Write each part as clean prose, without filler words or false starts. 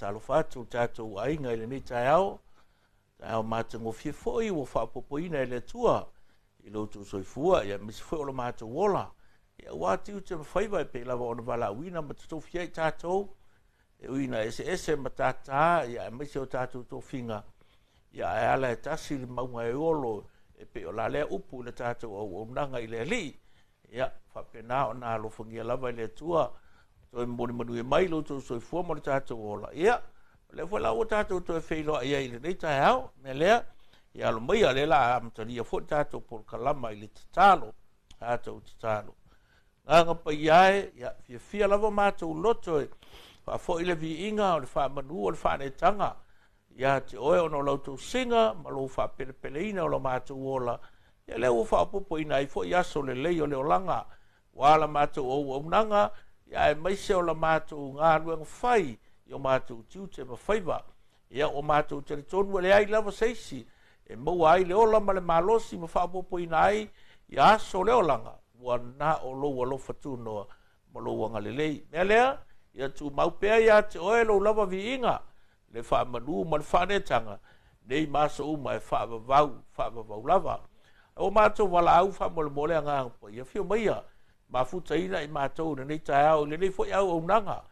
Faatalofa atu le tatou aiga i lenei taeao, taeao matagofie foi ua faaopoopoina e le Atua i lo outou soifua, aemaise foi o lo matou ola. Aua tiute ma faiva e pei lava ona valaauina ma totofia ai tatou, e ui ina eseese ma tātā, aemaise o tatou tofiga, ae ala e tasi le mauga e olo, e pei o la lea upu i le tatou auaunaga i le Alii. Faapena ona alofagia lava e le Atua, toe momoli manuia mai lo outou soifua ma le tatou ola. O lea foi la ua tatou toe feiloai ai i lenei taeao. Mea lea, alo maia lea la amatalia foi le tatou polokalama i le tatalo, tatou tatalo. Agaga Paia e, fiafia lava matou loto e faafoi le viiga o le faamanu o le faaneetaga ia te oe ona o lau tausiga ma lou faapelepeleina o lo matou ola. Lea ua faaopoopoina ai foi aso lelei o le olaga, ua la matou auaunaga, aemaise o la matou galuega fai i o matou tiute ma faiva. Ua matou talitonu e leai lava se isi e maua ai le ola ma le malosi ma faaopoopoina ai ia aso o le olaga, ua na o lou alofa tunoa ma lou agalelei. Mea lea, ia tumau pea ia te oe lou lava viiga, le faamanu ma le faaneetaga, nei ma aso uma e faavavau, faavavau lava. O matou valaau faamolemole Agaga Paia, afio maia, mafutaina i matou i lenei taeao, i lenei foi auaunaga,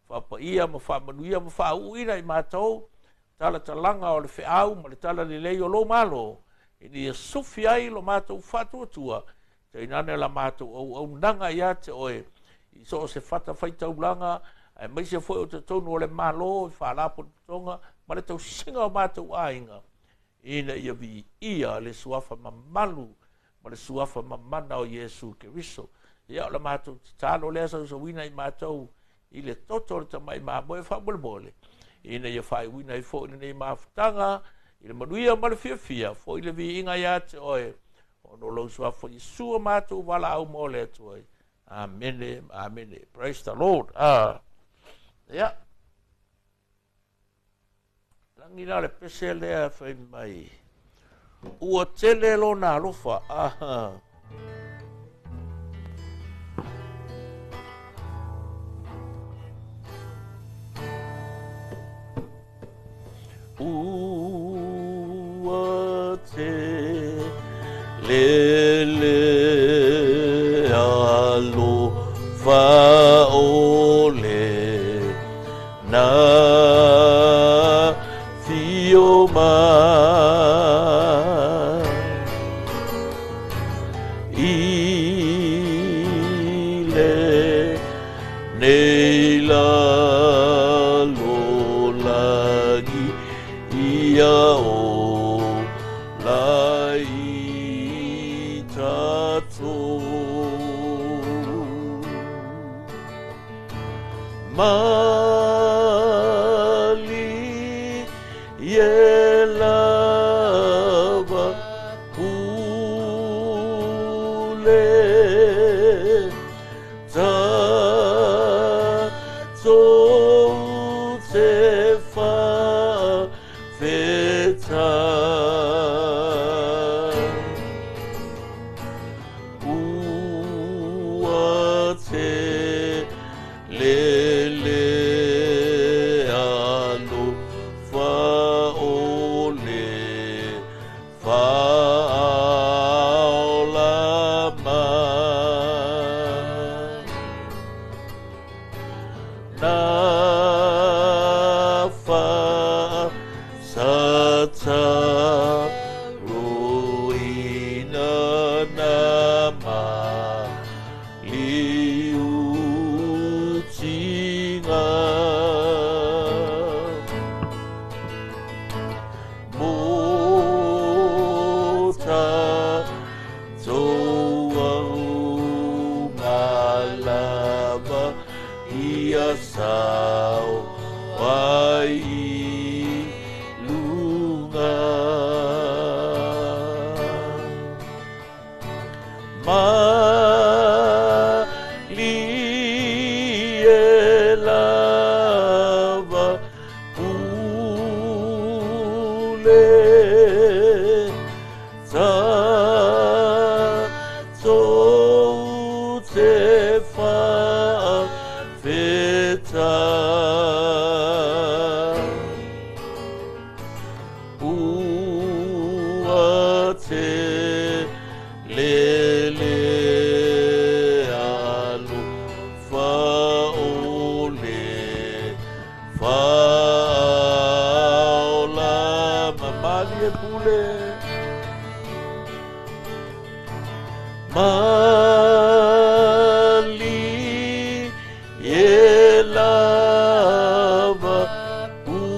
faapaia ma faamanuia ma faauuina i matou, talatalaga o le feau ma le talalelei o lou malo, ina ia sufi ai lo matou faatuatua, tainane la matou auaunaga ia te oe, i so o se fatafaitaulaga, aemaise foi o totonu o le malo, i faalapotopotoga ma le tausiga o matou aiga, ina ia viia le suafa mamalu ma le suafa mamana o Iesu Keriso. O la matou tatalo lea sausauina i matou i le toto o le tamai mamoe faamolemole, ina ia faaiuina ai foi lenei mafutaga i le manuia ma le fiafia, foi le viiga ia te oe, ona o lou suafa Iesu matou valaau mo le Atua. Amene, amene. Praise the Lord. Lagi la le pese lea fai mai, ua tele lona alofa. Ua tele le alofa o le na fio mai i le nei lalolagi ia o lai tatou. Mali ye lava pule tatou te faafetai. Ua tele le alofa o le faaola mai. Na faasataroina na maliutiga mo tatou augalava ia sao ai i luga. Mali e lava pule tatou te faafetai. Faaola ma malie pule. Malie lava pule.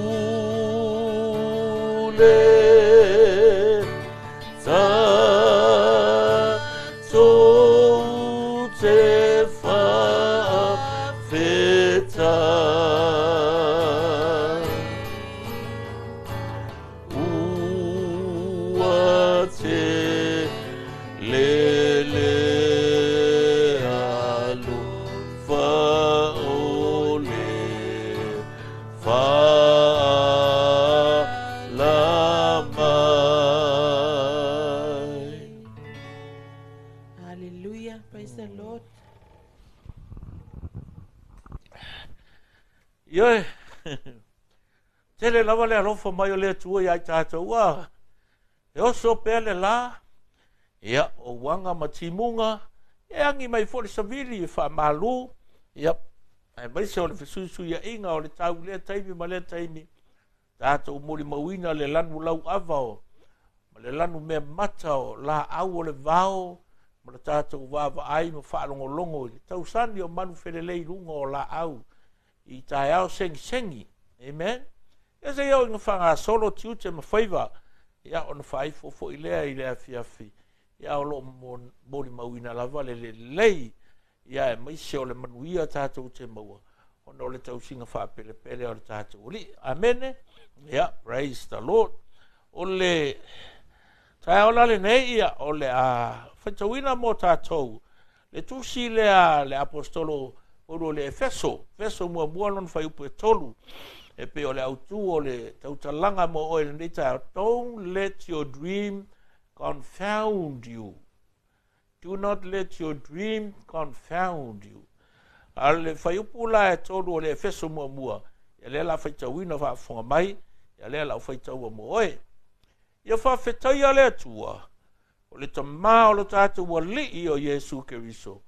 Tatou te faafetai. Ua tele le alofa o le faaola mai. Hallelujah. Praise the Lord. Ioe, tele lava le alofa mai o le Atua ia i tatou, ua e oso pea le la, ia, o uaga ma timuga, e agi mai foi le savili e faamalu, ia, aemaise o le fesuisuiaiga o le tau i lea taimi ma lea taimi, tatou molimauina le lanu lauava o, ma le lanu mea mata o laau o le vao, ma le tatou vaavaai ma faalogologo i le tausani o manu felelei i luga o laau i taeao segisegi. Amen. Ia se i oo ina faagasolo tiute ma faiva, ia ona faaifo foi lea i le afiafi, ia o loo molimauina lava le lelei, ia aemaise o le manuia tatou te maua, ona o le tausiga faapelepele o le tatou Alii. Amene. Ia, praise the Lord. O le taeao la lenei, ia, o le a faitauina mo tatou le tusi lea le apostolo Paulo le Efeso, Efeso muamua lona fuaiupu e 3, e pei o le autu o le tautalaga mo oe lenei taeao. Don't let your dream confound you. Do not let your dream confound you. A le fuaiupu la e 3 o le Efeso muamua, ia lea la faitauina faafofoga mai, ia lea la faitaua mo oe. Ia faafetaia le Atua, o le Tamā o lo tatou Alii o Iesu Keriso,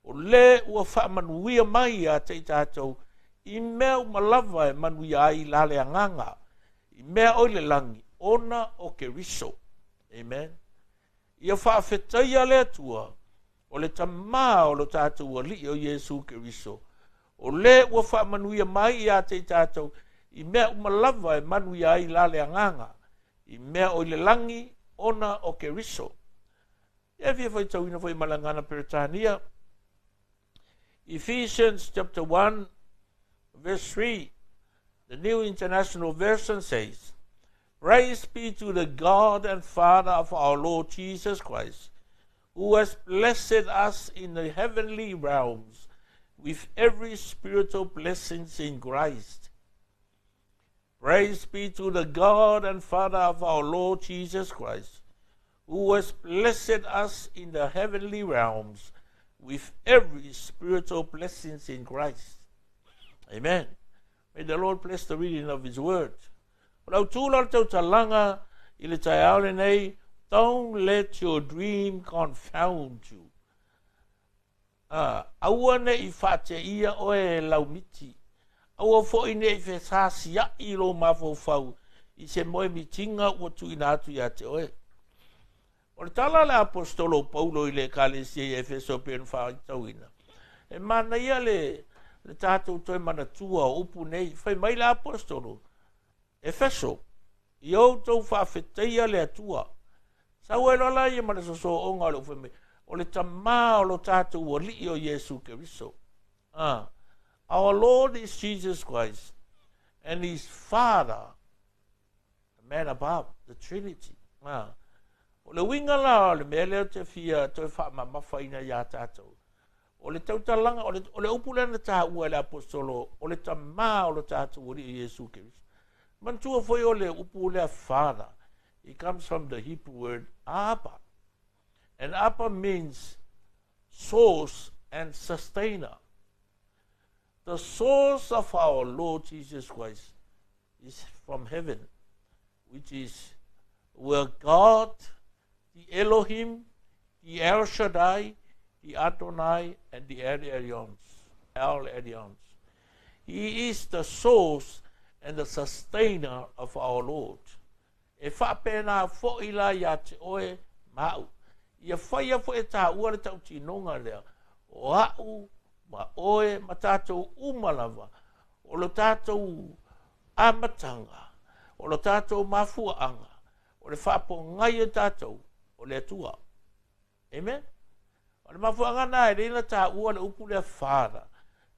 o le ua faamanuia mai ia te i tatou i mea uma lava e manuia ai la le agaga, i mea o i le lagi, ona o Keriso. Amen. Ia faafetaia le Atua, o le Tamā o lo tatou Alii o Iesu Keriso, o le ua faamanuia mai ia te i tatou i mea uma lava e manuia ai la le agaga, i mea o i le lagi, ona o Keriso. Ia fia faitauina foi ma le Gagana Peretania. Ephesians chapter 1, verse 3, the New International Version says, Praise be to the God and Father of our Lord Jesus Christ, who has blessed us in the heavenly realms with every spiritual blessings in Christ. Praise be to the God and Father of our Lord Jesus Christ, who has blessed us in the heavenly realms with every spiritual blessings in Christ. Amen. May the Lord bless the reading of His word. O le autu la o le tautalaga i le taeao lenei, don't let your dream confound you. Aua ne i faateia oe e laumiti. Aua foi ne i fesasiai lou mafaufau i se moemitiga ua tuuina atu ia te oe. O le tala a le apostolo Paulo i le Ekalesia i Efeso pei ona faitauina, e manaia le tatou toe manatua o upu nei. Fai mai le apostolo, Efeso, ia outou faafetaia le Atua. Sau ai loa la ia ma le sosooga o le upu fai mai, o le Tamā o lo tatou Alii o Iesu Keriso. Our Lord is Jesus Christ and His Father, the man above, the Trinity. O le uiga la o le mea lea ou te fia toe faamamafaina ia tatou, o le tautalaga, o le upu lea na taua e le apostolo, o le Tamā o lo tatou Alii Iesu Keriso. Manatua foi o le upu lea Father, it comes from the Hebrew word Abba. And Abba means source and sustainer. The source of our Lord Jesus Christ is from heaven, which is where God, the Elohim, the El Shaddai, the Adonai, and the El Elyon. El Elyon. He is the source and the sustainer of our Lord. E faapena foi la iā te oe ma a'u. Ia faia foi e tāua le tautinoga lea, o a'u ma oe ma tatou uma lava, o lo tatou amataga, o lo tatou mafuaaga, o le faapogai e tatou o le Atua. Amen. O le mafuaaga lena e lei ona taua le upu lea Father.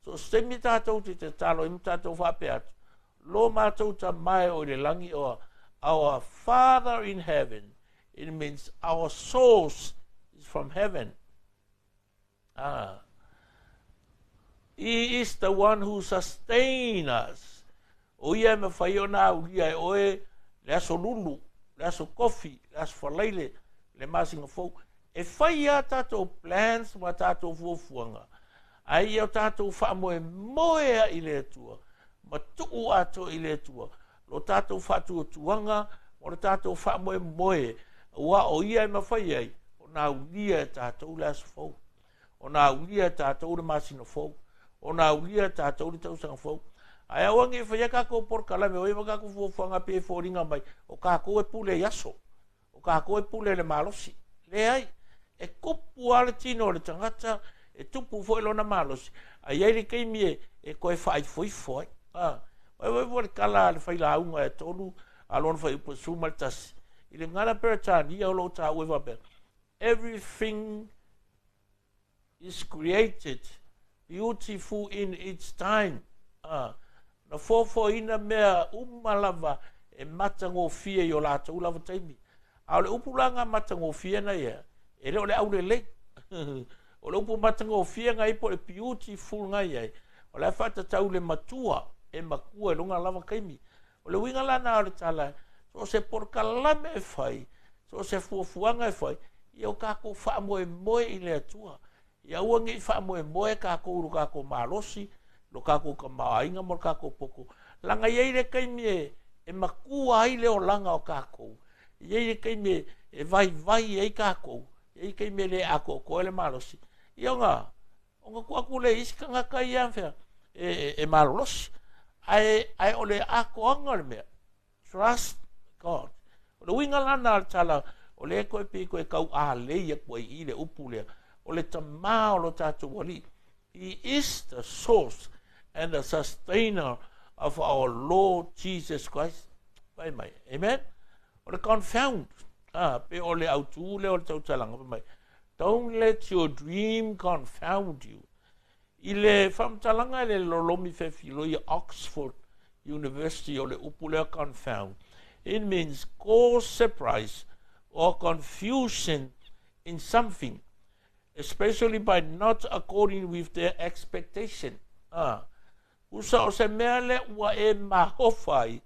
So o se taimi tatou te tatalo ai ma tatou faapea atu, Lo matou Tama e o i le lagi or Our Father in heaven, it means our source is from heaven. Ah. He is the one who sustain us. O ia e mawhai ona aulia e oe le aso lulu, le aso kofi, le aso falaile, le masinga fou. E fai ā tātou plans ma tātou fuafuaga, ae ia o tātou faamoemoe ai i le Atua, ma tuu atoa i le Atua lo tātou faatuatuaga ma lo tātou faamoemoe, aua o Ia e mafai ai ona aulia e tātou le aso fou, ona aulia e tātou le masina fou, ona aulia e tātou le tausaga fou. Ae aua ne i faia kākou polokalame o ia ma kākou fuafuaga pei e foliga mai o kākou e pule i aso. O kākou e pule i le malosi. Leai, e kupu lava le tino o le tagata, e tupu foi lona malosi, a i ai le taimi e, e toe faaifoifo ai. A, waiwai foi le tala a le failauga e tolu a lona fuaiupu e 11, i le gagana Peretania o lo o taua e faapea, Everything is created beautiful in its time. A, na foafoaina mea uma lava e matagofie i o latou lava taimi. A o le upu la nga matagofie na ia, e le o le aulelei. O le upu matagofie nga i po o le beautiful nga iai, o la e faatatau le matua, e matua i lona lava taimi. O le uiga la na o le tala, so o se polokalame e fai, so o se fuafuaga e fai, ia o tatou faamoemoe i le Atua. Ia aua ne i faamoemoe tatou i lo tatou malosi, lo tatou tamaoaiga ma lo tatou poto, leaga e i ai le taimi e, e matua ai le olaga o tatou, e i ai le taimi e, e vaivai ai tatou, e i ai taimi e le atoatoa ai le malosi. Ia ona, ona tuu atu lea i isi tagata ia fea, e, e, e malolosi. Ae, ae o le atoaga o le mea, Trust God. O le uiga la lena o le tala, o lea toe pei toe taualei atu ai i i le upu lea, o le Tama o lo tatou Alii. He is the source and the sustainer of our Lord Jesus Christ. Fai mai. Amen. O le confound, ah, pe o le autū lea o le tautalaga, fai mai, don't let your dream confound you. I le faamatalaga e le lolomi fefiloi Oxford University o le upu lea confound, it means cause surprise or confusion in something, especially by not according with their expectation. Ah, usa o se mea lea ua e mahofa ai,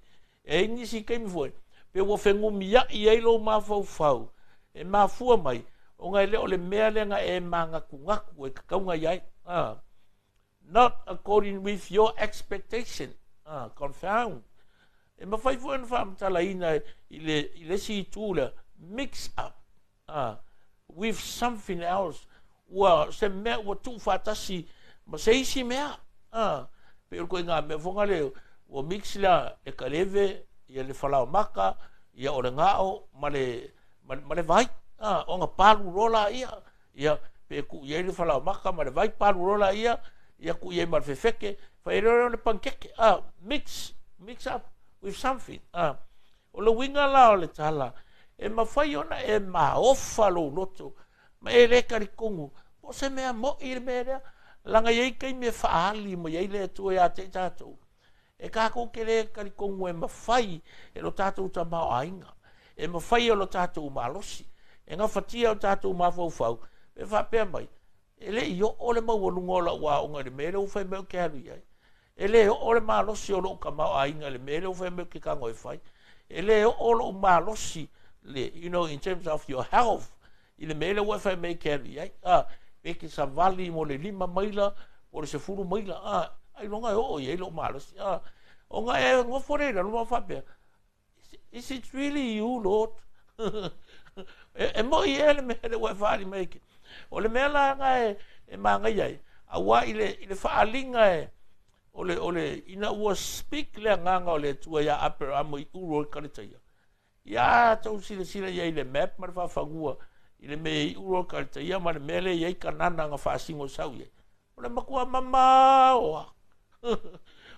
e ai nisi taimi foi, pe ua fenumiaʻi ai lou mafaufau, e mafua mai, ona e le o le mea lea na e manatunatu e tatau ona i ai. Ah, not according with your expectation. Ah, confound. E mafai foi ona faamatalaina i le, i le isi itu lea, mix up ah, with something else. Ua se mea ua tuufaatasi ma se isi mea. Ah, pei o le ituaiga mea foi lea, ua mix la le kaleve, ia le falaomaka, ia o le gao ma le, ma, ma le vai. Ah, ona palu loa laia. Ia, pe tuu i ai le falaomaka ma le vai, palu loa laia, ia tuu i ai ma le fefeke, fai ai loa le panikeke. Ah, mix, mix up with something. Ah, o le uiga la o le tala, e mafai ona e maofa lou loto, ma e le talitonu, po o se mea moʻi le mea lea, leaga e i ai taimi e faaali mai ai le Atua ia te i tatou. E tatou te le talitonu e mafai e lo tatou tamaoaiga, e mafai e lo tatou malosi, e gafatia e o tatou mafaufau, pe faapea mai, E le i oo le maualuga o lau aoga i le mea lea ua fai mai ou te alu i ai. E le oo le malosi o lou tamaoaiga i le mea lea ua fai mai ou te tago e fai. E le oo lou malosi, le, you know, in terms of your health, i le mea lea ua e fai mai e te alu i ai. A, pe te savali mo le 5 maila, po o le 10 maila, a, ailoga e oo i ai lou malosi. A, ona e nofo lea i lalo ma faapea, is it really you, Lord? E, e moi ea le mea lea ua e faaali mai ke. O le mea la nga e, e māngaia ai, auā i le, i le faaaliga e, O le, o le, ina ua speak le agaga o le Atua iā Aperamo i Uru o le Kaletaia, ia tou silasila i ai i le map ma le faafanua i le mea e i Uru o le Kaletaia ma le mea lea e i ai Kanana na faasino sau i ai. O le matua mamao lava.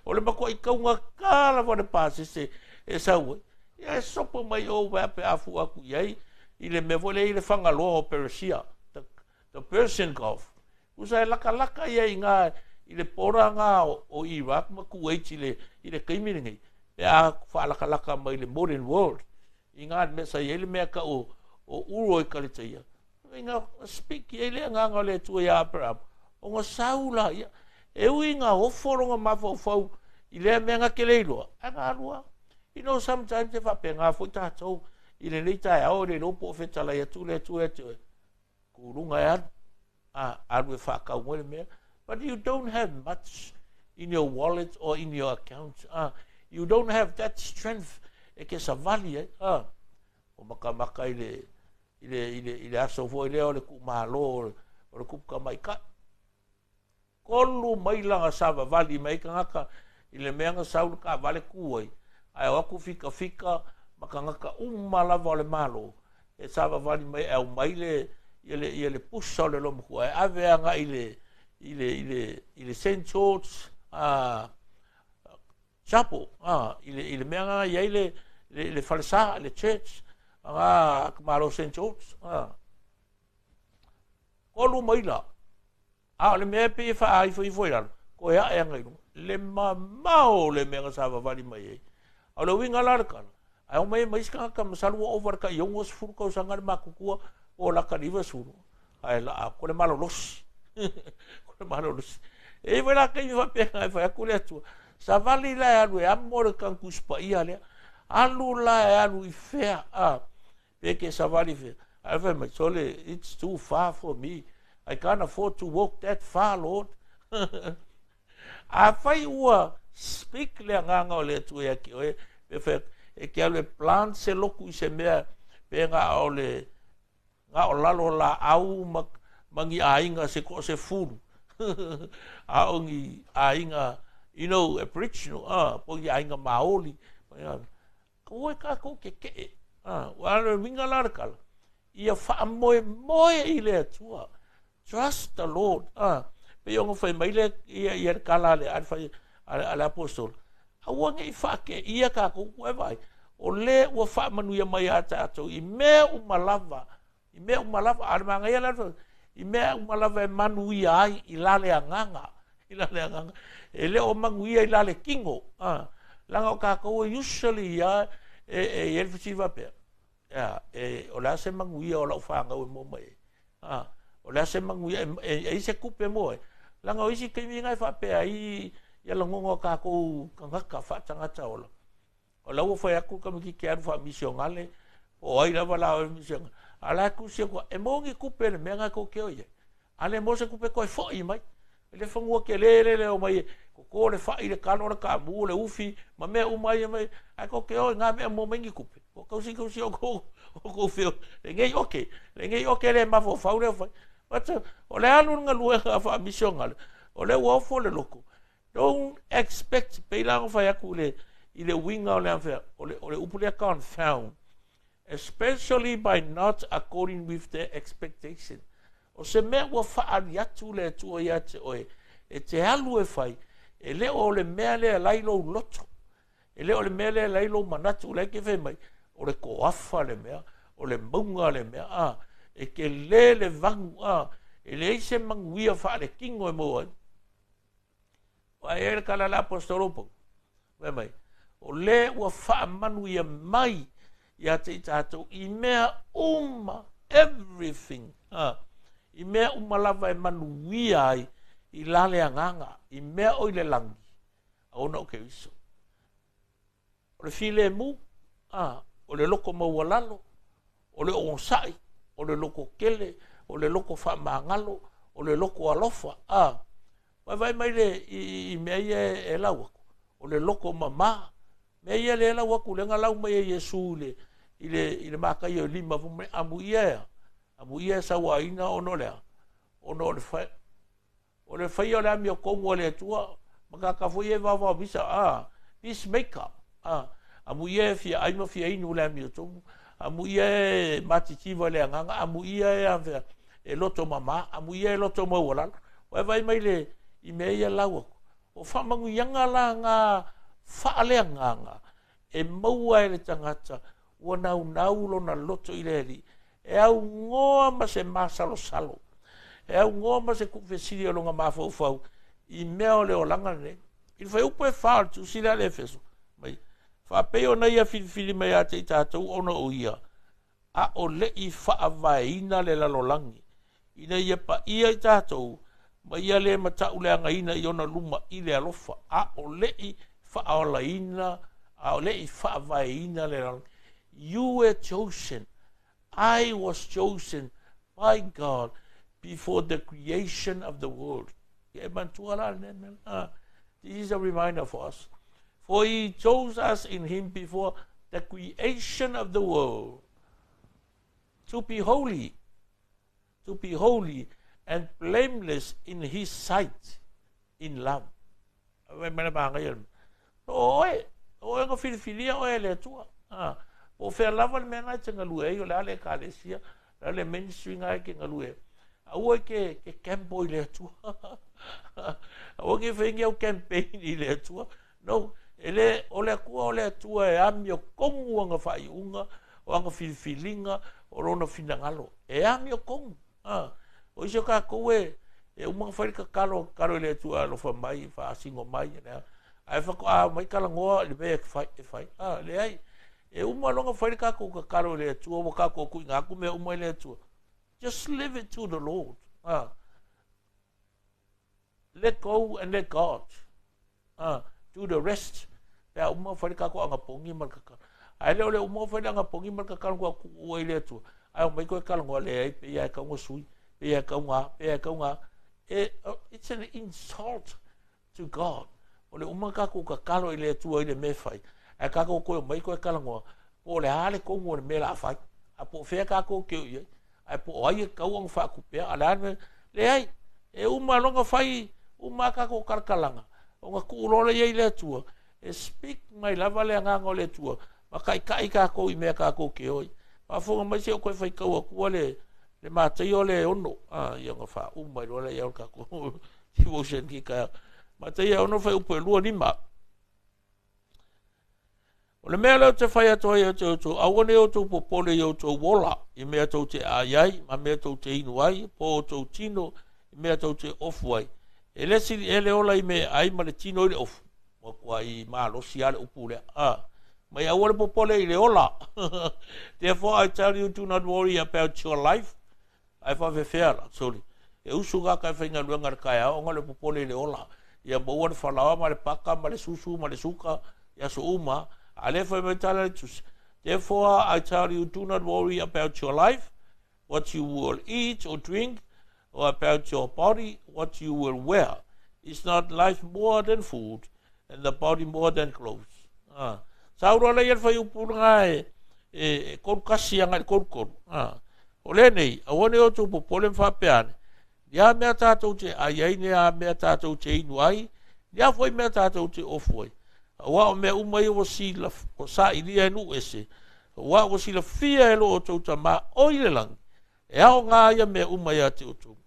O le matuai taugata lava o le pasese e sau ai. Ia e sopo mai o uaea pe a fua atu i ai i le mea foi lea i le fagaloa o Peresia, the Persian Gulf. Tusa e lakalaka ia i ina i le border na o Iraq ma Kuwait i le taimi lenei pe a faalakalaka mai le modern world i ina le mea sa i ai le mea tau o Uro i Kaletaia. Ina speak i ai le agaga o le Atua iā Aperamo, ona sau laia. E ui ina ofo lona mafaufau i lea mea na te le iloa, ae na alu lava. You know, sometimes e faapena foi tatou i lenei taeao e le iloa po o fetalai atu le Atua ia te oe. Kuluga e alu, a, alu e faatau mai le mea. But you don't have much in your wallet or in your account. A, you don't have that strength e ke savali ai. A, o makamaka i le, i le, i le, i le aso foi lea o le kuumalo o le kupu tamaitai. Tolu maila na savavali mai ai tagata i le mea na sau le taavale tu ai, ae o atu fikafika ma tagata uma lava o le Malo e savavali mai e aumai le ia le ia le pusa o le loomatua e ave agai i le i le i le i le Saint George Chapel i le i le mea na i ai le le le falesa le church aga Malo Saint George. 3 maila. A o le mea e pei e faaifoifo i lalo, toe ae aga i luga. Le mamao o le mea na savavali mai ai. A o le uiga la o le tala, ae omai ai ma isi tagata masalo ua ova i le tai 60 tausaga le matutua po o lata i le 90, ae laa atu le malolosi. O le malolosi. E i ai foi la taimi faapena e fai atu le Atua, savali la e alu e amo le tanu Tusi Paia lea. Alu la e alu i fea, a, pe ke savali fea. Ae fai mai, sole, it's too far for me. I can't afford to walk that far, Lord. Afai ua speak le agaga o le Atua ia te oe, pe fai atu, e te alu e plant se lotu i se mea pe na o le na o lalo o laau ma ni aiga se toasefulu. A o ni aiga, you know, Aboriginal, po o ni aiga Maori. Aua e tatou keke'e. Ua le uiga la o le tala, ia faamoemoe i le Atua. Trust the Lord. Pei ona fai mai le ia, ia le tala a le, a le, fai, a le, a le apostola. Aua ne i faateia tatou ua e vaai. O le ua faamanuia mai ia tatou i mea uma lava. I mea uma lava. A o le manaia la, i mea uma lava e manuia ai i la le agaga. I la le agaga. E le o manuia i la le tino. Leaga o tatou e usually ia e i ai le fesili faapea. Ia, e, o le a se manuia o lau fanau e maua mai ai? O le a se manuia e ai se tupe mo ai? Leaga o isi taimi na e faapea ai ia lagona o tatou tagata faatagata ola. O la ua fai atu le tamaitiiti e alu faamisionale, po o ai lava la o misionale. A o la e tusi atu, e maua ni tupe i le mea na tou te o i ai. A le maua se tupe toe foi mai. I le fanua tele le le o mai e toto le fai, le kalo, le kaamu, le ufi, ma mea uma ia mai. Ae tou te o i ngā mea maua mai ni tupe. Ua tausi tausi o kou o kou feo. Lenei oke, lenei oke le mafaufau lea o fai. But o le alu le galuega faamisionale, o lea ua ofo le lotu. Don't expect, pei la ona fai atu i le uiga o le afea, o le upu lea confound, especially by not according with their expectation. O se mea ua faali atu le Atua ia te oe, e te alu e fai, e le o le mea lea lai lou loto, e le o le mea lea lai lou manatu, lai ke fai mai, o le toafa le mea, o le mauga le mea, a, e ke le le vanu, a, e leai se manuia faaletino e maua ai. Aua e i ai le tala a le aposetolo Paulo, fai mai, o le ua faamanuia mai ia te i tatou i mea uma, everything, a, i mea uma lava e manuia ai i la le agaga, i mea o i le lagi, ona o Keriso. O le filemu, a, o le loto maualalo, o le onosai, o le loto tele, o le loto faamagalo, o le loto alofa, a. Vaivai mai le i mea ia e lau atu, o le loto mamā. Mea ia le lau atu, le na lau mai e Iesu i le Mataio e 5, fai mai, amuia ea, amuia e sauaina ona o le a? Ona o le fai, o le faia o le amiotonu a le Atua. Ma tagata foi ia e vaovao misa, a, peacemaker, a, amuia e fia ai ma fia inu le amiotonu, amuia e matitiva i le agaga, amuia e a e loto mama, amuia e loto maualalo. Ua e vaai mai le i mea ia lau atu. O faamanuiaga la na faaleagaga e maua e le tagata ua naunau lona loto i le Alii, e augoa ma se masalosalo, e augoa ma se tuufesili o lona mafaufau i mea o le olaga lenei. I le fuaiupu e 4 o le Tusi lea a le Efeso, mai, faapei ona ia filifili mai ia te i tatou ona o ia, a o le i faavaeina le lalolagi, ina ia paia i tatou, ma ia le matauleagaina i ona luma i le alofa, a o le i faaolaina, a o le i faavaeina le lalolagi. You were chosen. I was chosen by God before the creation of the world. Ia e manatua la lenei mea. Ah, this is a reminder for us. For he chose us in him before the creation of the world to be holy, to be holy and blameless in his sight in love. Vai mai le māngai. O oe, o oe na filifilia oe e le Atua. Ah, po o fea lava le mea na e te galue ai, o le a le ekalesia, o le a le ministry na e ke galue. Aua ke gamble i le Atua. Aua ke whaingi au campaign i le Atua. No, e le, o le Atua o le Atua e amiotonu anga faaiuga, o anga filifiliga, o lona finagalo. E amiotonu. Ah, o isi o tatou e uma ona fai le tatalo, tatalo i le Atua alofa mai, faasino mai, lea. Ae faatoa mai talanoa i le mea e fai, e fai. Ah, leai. E uma loa ona fai le tatou tatalo i le Atua, ua tatou tuuina atu mea uma i le Atua. Just leave it to the Lord. Ah. Let go and let God. Ah, do the rest. Pe a uma fai le tatou agapogi ma le tatalo. Ae le o le uma fai le agapogi ma le tatalo kua tuua i le Atua. Ae omai koe talanoa leai, pe ia e tau na sui, pe ia e tau na, pe ia e tau na. E, it's an insult to God. O le uma tatou tatalo i le Atua i le mea e fai. Ae tatou koe omai koe talanoa, po o le a le tonu o le mea la a fai. A po o fea tatou ke o i ai. Ae po o ai e tatau ona faatupea, a le a le mea. Leai, e uma loa ona fai, uma a tatou talakalaga, ona tuu loa lea i le Atua, e speak mai lava le agaga o le Atua, ma taitai tatou i mea tatou ke o ai. Faafofoga mai se i ou toe faitau atua le Mataio le 6, a, ia ona faauma ai loa lea o le tatou devotion ki taeao. Mataio 6 fuaiupu e 25. O le mea lea ou te fai atu ai ia te outou, aua ne i outou popole i outou ola, i mea tou te ai ai, ma mea tou te inu ai, po o outou tino, i mea tou te ofu ai. E le sili ea le ola i mea e ai ma le tino i le ofu. Ua matuai malosi lava le upu lea. Ah, mai aua le popole i le ola. Therefore I tell you, do not worry about your life. Ae faafefea la, sorry. E usu tagata e faigaluega i le taeao ona o le popole i le ola. Ia maua le falaoa ma le paka ma le susu ma le suka i aso uma. A lea fai mai tala le Tusi. Therefore I tell you, do not worry about your life, what you will eat or drink, or about your body, what you will wear. Is not life more than food, and the body more than clothes? Ah. Sa uro lea ia le fuaiupu lena e, e, e 31 agai i le 33. Ah. O lenei, aua ne i outou popole ma faapea ane, ni a mea tatou te ai ai, ni a mea tatou te inu ai, ni a foi mea tatou te ofu ai. Aua o mea uma ia ua sila, ua sailia e nuu ese, aua ua silafia e lo outou Tama o i le lagi, e aoga ia mea uma ia te outou.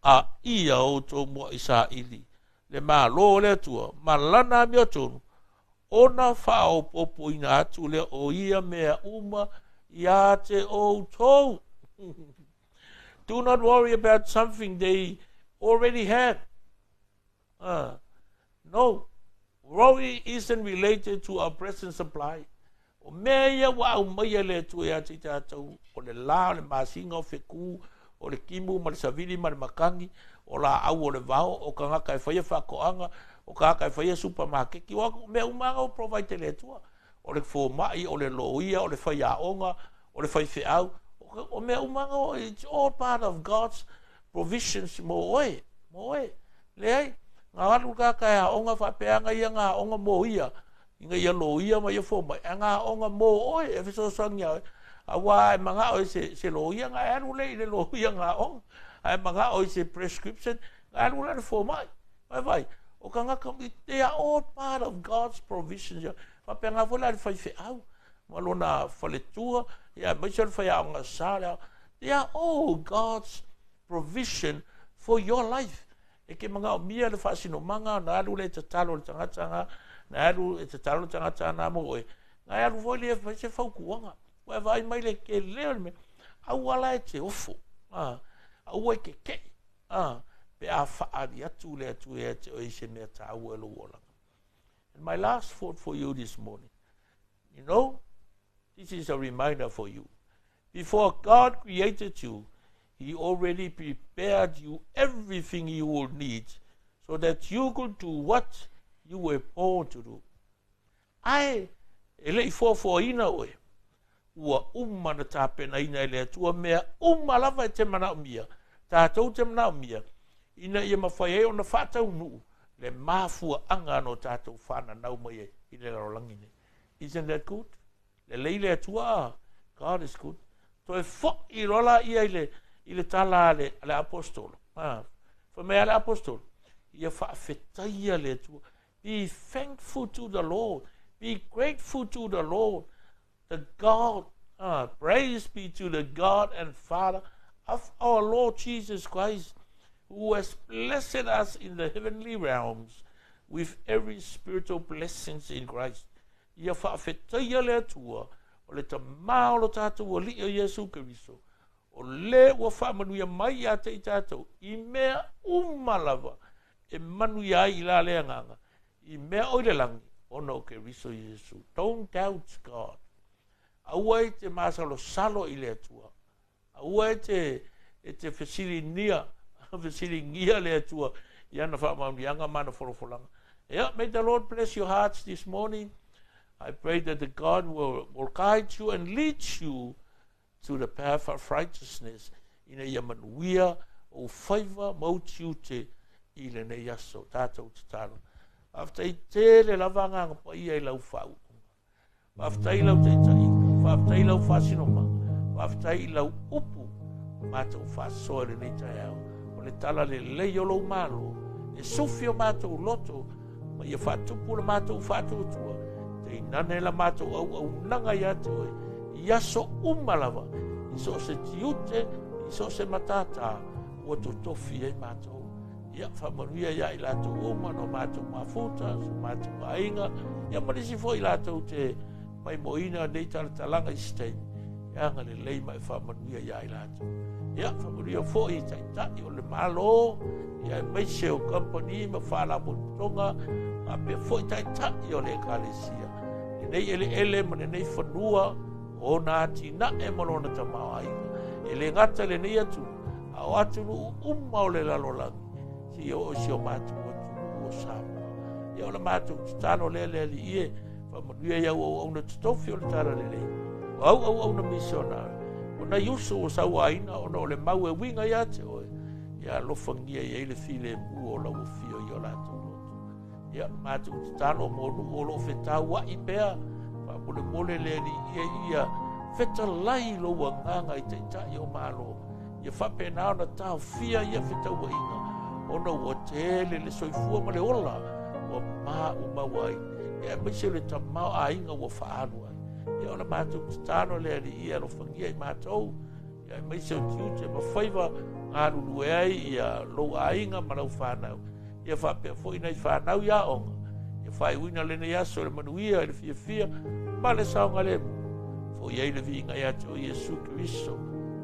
A ia outou mua'i saili le Malo o le Atua ma lana amiotonu, ona faaopoopoina atu lea o ia mea uma ia te outou. Do not worry about something they already have. No, worry isn't related to our present supply. O mea ia ua aumaia e le Atua ia te i tatou, o le lā, o le masina, o feku, o le timu ma le savili ma le matagi, o laau o le vao, o tagata e faia faatoaga, o tagata e faia supamakeki, o mea uma lava ua provide e le Atua. O le fomai, o le loia, o le faiaoga, o le faifeau, o mea uma lava, it's all part of God's provisions mo oe, mo oe. Leai, na alu le tagata e aoga faapea ana ia na aoga mo ia, ina ia loia ma ia fomai, ae na aoga mo oe, e fesoasoani iā oe. Aua a e manao i se loia, ona e alu lea i le loia na aoga, a e manao i se prescription, ona e alu lea i le fomai. Vaai, O tagata, they are all part of God's provision. Faapena foi la le faifeau ma lona faletua, ia aemaise o le faiaoga sa le aoga. They are all God's provision for your life. E te manaomia le faasinomaga ona alu lea e tatalo i le tagata na, na alu e tatalo le tagata na mo oe, na e alu foi lea e fai se fautuaga. Ua e vaai mai le tele o le mea, aua la e te ofo, aua e te tei, pe a faaali atu le Atua ia te oe i se mea taua i lou olaga. And my last thought for you this morning, you know, this is a reminder for you. Before God created you, He already prepared you everything you will need so that you could do what you were born to do. Ae, e le i foafoaina oe, ua uma na tapenaina e le Atua mea uma lava e te manaomia, tatou te manaomia, ina ia mafai ai ona faataunuu le mafuaaga na o tatou fananau mai ai i le lalolagi nei. Isn't that good? Lelei le Atua a? God is good. Toe foi loa laia i le, i le tala a le, a le Aposetolo. A, fai mai a le Aposetolo, ia faafetaia le Atua. Be thankful to the Lord. Be grateful to the Lord. The God, praise be to the God and Father of our Lord Jesus Christ, who has blessed us in the heavenly realms with every spiritual blessings in Christ. Ia faafetaia le Atua, o le Tama o lo tātou Alii o Iesu Keriso, o le ua faamanuia mai ia te i tātou i mea uma lava e manuia ai i la le agaga, i mea o i le lagi, ona o Keriso Iesu. Don't doubt God. Aua e te masalosalo i le Atua. Aua e te, e te fesilinia, fesiligia le Atua i ana faamaoniaga ma ana folafolaga. Yeah, may the Lord bless your hearts this morning. I pray that the God will, will guide you and lead you to the path of righteousness ina ia manuia ou faiva ma ou tiute i lenei aso. Tātou tatalo. Faafetai tele lava Agaga Paia i lau faauuga. Faafetai i lau taitaiga, faafetai i lau faasinomaga, faafetai i lau upu ua matou faasoa i lenei taeao. O le tala lelei o lou Malo e sufi o matou loto ma ia faatupu le matou faatuatua, tainane la matou auaunaga ia te oe i aso uma lava, i so o se tiute, i so o se matātā ua totofi ai matou. Ia, faamanuia ia i latou uma no matou mafuta, so matou aiga, ia ma nisi foi latou te maimoina nei talatalaga i se taimi, e agalelei ma e faamanuia ia i latou. Ia, faamanuia foi i taitai o le Malo, ia aemaise o kamupani ma faalapotopotoga, faapea foi taitai o le Ekalesia, lenei eleele ma lenei fanua, o ona atinae ma lona tamaoaiga. E le gata i lenei atunuu, a o atunuu uma o le lalolagi, seia oo i si o matou atunuu o Samoa. Ia o le matou tatalo lea le Alii e, faamanuia i au auauna totofi o le Talalelei, o au auauna misionare, o nai uso ua sauaina ona o le mau e uiga ia te oe, ia alofagia i ai le filemu o lau afio i o latou loto. Ia, matou tatalo mo nuu o lo o fetaua'i pea, faamolemole le Alii ia ia fetalai lou agaga i taitai o Malo, ia faapena ona taofia ia fetauaiga, ona ua tele le soifua ma le ola ua maumau ai, ia aemaise o le tamaoaiga ua faaalu ai. Ia o le matou tatalo le Alii ia alofagia i matou, ia aemaise o tiute ma faiva galulue ai ia lou aiga ma lau fanau, ia faapea foi nai fanau i aoga, ia faaiuina lenei aso i le manuia, i le fiafia ma le saogalemu. Foi ai le viiga ia te oe Iesu Keriso,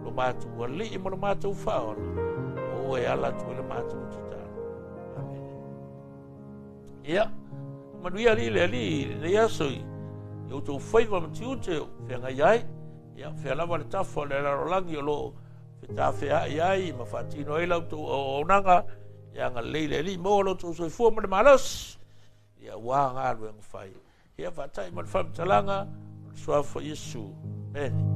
lo matou Alii ma lo matou Faaola, o oe e ala atu ai le matou tatalo. Amene. Ia, manuia alii le Alii i lenei aso i outou faiva ma tiute o feagai ai. Ia, fea lava le tafa o le lalolagi o lo o fetafea'i ai ma faatino ai la outou auaunaga, Ia agalelei le Alii, maua lo outou soifua ma le malosi, ia aua galuega fai. Ia faatai ma le faamatalaga o le suafa o Iesu. Amene.